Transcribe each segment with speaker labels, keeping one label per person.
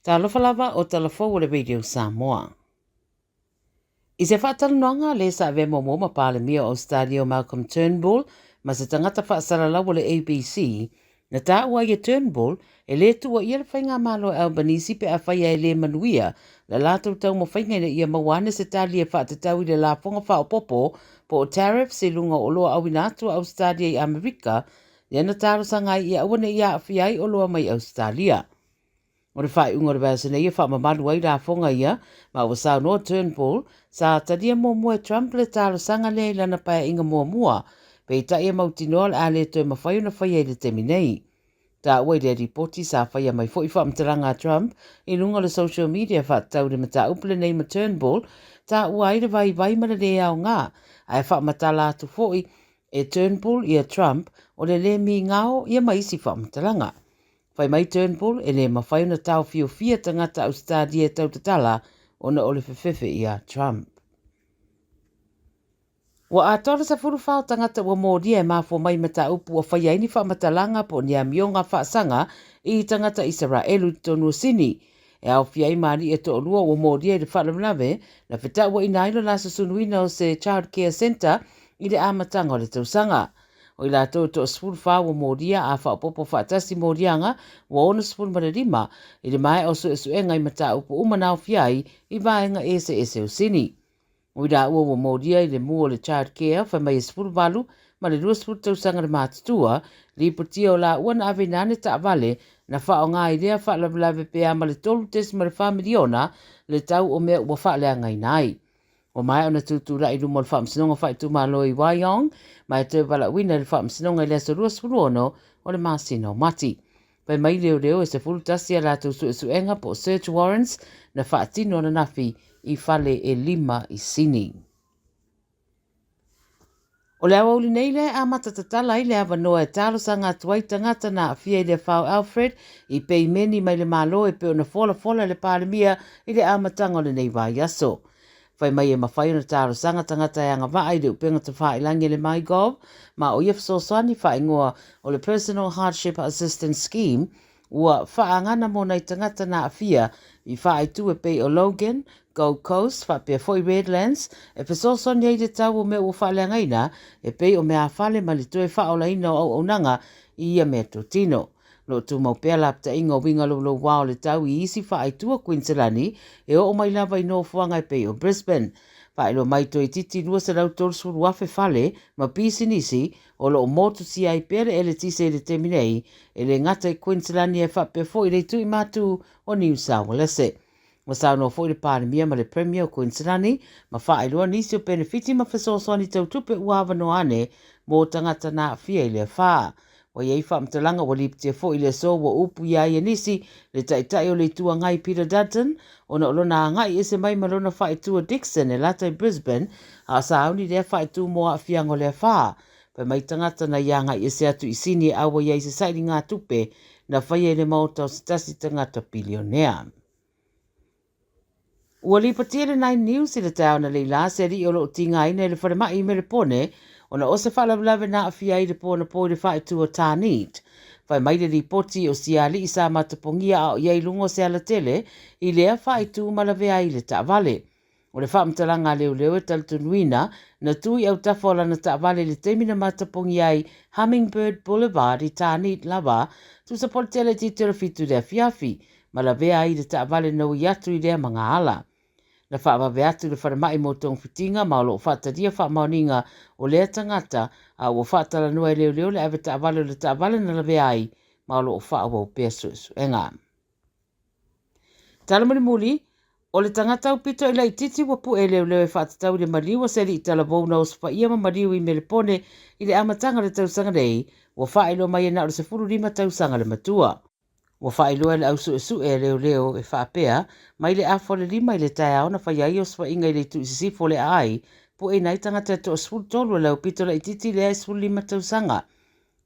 Speaker 1: Talofa lava o tala fou o le Radio Samoa. I se faatalanoaga le sa avea muamua ma Palemia o Ausetalia o Malcolm Turnbull ma se tagata faasalalau o le ABC, na taua ai e Turnbull e le tuuaia le faigamalo a Albanese pe afai e le manuia la latou taumafaiga ina ia maua ane se tali e faatatau i le lafoga faaopoopo po o tariffs i luga o oloa auina atu a Ausetalia i Amerika, lea na talosaga ai ia aua ne i aafia ai oloa mai Ausetalia. O le faaiuga o le vaiaso nei e faamamalu ai lafoga ia, ma ua saunoa Turnbull, sa talia muamua e Trump le talosaga lea i lana paeaiga muamua, peitai e mautinoa o le a le toe mafai ona faia i le taimi nei. Taua i lea lipoti sa faia mai foi faamatalaga a Trump i luga o le social media faatatau i le mataupu lenei ma Turnbull, taua ai le vaivai ma le lē aoga, ae faamatala atu foi e Turnbull ia Trump o le lē migao ia ma isi faamatalaga. Fai mai Turnbull e le mafai ona taofiofia tagata Ausetalia e tautatala ona o le fefefe iā Trump. Ua atoa le 14 o tagata ua molia e mafua mai mataupu ua faia ai ni faamatalaga po o ni amioga faasaga i tagata Isaraelu i totonu o Sini. E aofia ai ma alii e toalua ua molia i le faalavelave na fetauaina ai lo la susunuina o se Child Care Centre i le amataga o le tausaga. O i latou e toa-14 ua molia a faaopoopo faatasi moliaga ua 65 i le maea o suesuega i mataupu uma na aofia ai i vaega eseese o Sini. O i laua ua molia i le mu o le Child Care fai mai e 18 ma le 20 tausaga le matutua, lipotia o laua na aveina ane taavale na faaaoga i lea faalavelave pe a ma le $3.4 miliona le tau o mea ua faaleagaina ai. Ua maea ona tutulai i luma o le Faamasinoga Faaitumalo i Wyong ma e toe valaauina i le Faamasinoga i le aso 26 o le masina o Mati. Fai mai leoleo e 11 a latou suesuega po o search warrants na faatino ananafi i fale e lima i Sini. O le aoauli nei lea e amata tatala ai le avanoa e talosaga atu ai tagata na aafia i le afa o Alfred i peimeni mai le Malo e pei ona folafola e le Palemia i le amataga o lenei vaiaso. Fai mai e mafai ona talosaga tagata e agavaa i le upega tafailangi a le MyGov ma o ia fesoasoani faaigoa o le Personal Hardship Assistance Scheme ua faaagana mo nai tagata na aafia i faaitu e pei o Logan, Gold Coast faapea foi Redlands e fesoasoani ai i le tau o mea ua faaleagaina e pei o meaafale ma le toe faaolaina o auaunaga i ia meatotino. O lo o tumau pea lapataiga o uiga loulouā o le tau i isi faaitu o Kuiniselani e oo mai lava i nofoaga e pei o Brisbane. Faailoa mai toeitiiti 230,000 fale ma pisinisi o lo o motusia ai pea le eletise i le taimi nei, e le gata i Kuiniselani ae faapea foi i le itu i matu o Niu Saualese. Ua saunoa foi le Palemia ma le Premier o Kuiniselani ma faailoa nisi o penefiti ma fesoasoani tau tupe ua avanoa ane mō tagata na aafia i le afa. Ua i ai faamatalaga ua lipotia foi i le aso ua upu iā ia nisi le Taitai o le Itu Agai Peter Dutton ona o lona agai ese mai ma lona faaitu Dixon e lata i Brisbane a o sauni lea faaitu mo aafiaga o le afa. Fai mai tagata na ia agai ese atu i Sini e ʻauai ai se sailigatupe na faia i le maota o se tasi tagata pilionea. Ua lipotia le Nine News i le taeao analeila se alii o lo o tigaina i le falemai i Melepone ona o se faalavelave na aafia ai i le po anapo i le faaitu o Tarneit. Fai mai le lipoti o sia alii sa matapogia a o i ai i luga o se alatele i lea faaitu ma lavea ai i le taavale. O le faamatalaga a leoleo e talitonuina na tu i autafa o lana taavale i le taimi na matapogia ai Hummingbird Boulevard i Tarneit lava, tusa po o le tele itiiti o le 7 i le afiafi, ma lavea ai i le taavale na ui atu i lea magaala. Na faavave atu i le falemai mo togafitiga ma o lo o faatalia faamaoniga o lea tagata a ua faatalanoa e leoleo le ave taavale o le taavale na lavea ai ma o lo o faaauau pea suesuega. Tala mulimuli, o le tagata aupito i laitiiti ua pu'e e leoleo e faatatau i le maliu o se alii talavou na osofaia ma maliu i Melepone i le amataga o le tausaga nei, ua faailoa mai e na o le 15 tausaga le matua. Ua faailoa e le au suesue a leoleo e faapea, mai le afa o le 5 i le taeao na faia ai osofaiga i le itu i sisifo o le aai, pu'eina ai tagata e toa-13 o le aupito laitiiti lea e 15 tausaga.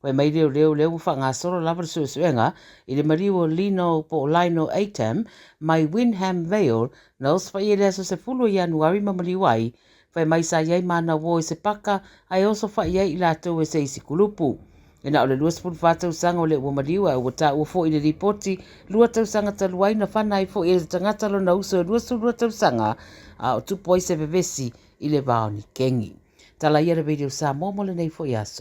Speaker 1: Fai mai leoleo lea ua faagasolo lava le suesuega i le maliu o Lino po o Lino Atam mai Wyndham Vale na osofaia i le aso 10 o Ianuari ma maliu ai. Fai mai sa i ai mana uo i se paka ae osofa'i ai i latou e se isi kulupu. E na o le 24 tausaga o le ua maliu ae ua taua foi i le lipoti 2 tausaga talu ai na fana ai foi e le tagata lona uso e 22 tausaga a o tupu ai se vevesi i le va o ni kengi. Tala ia le Radio Samoa mo lenei foi aso.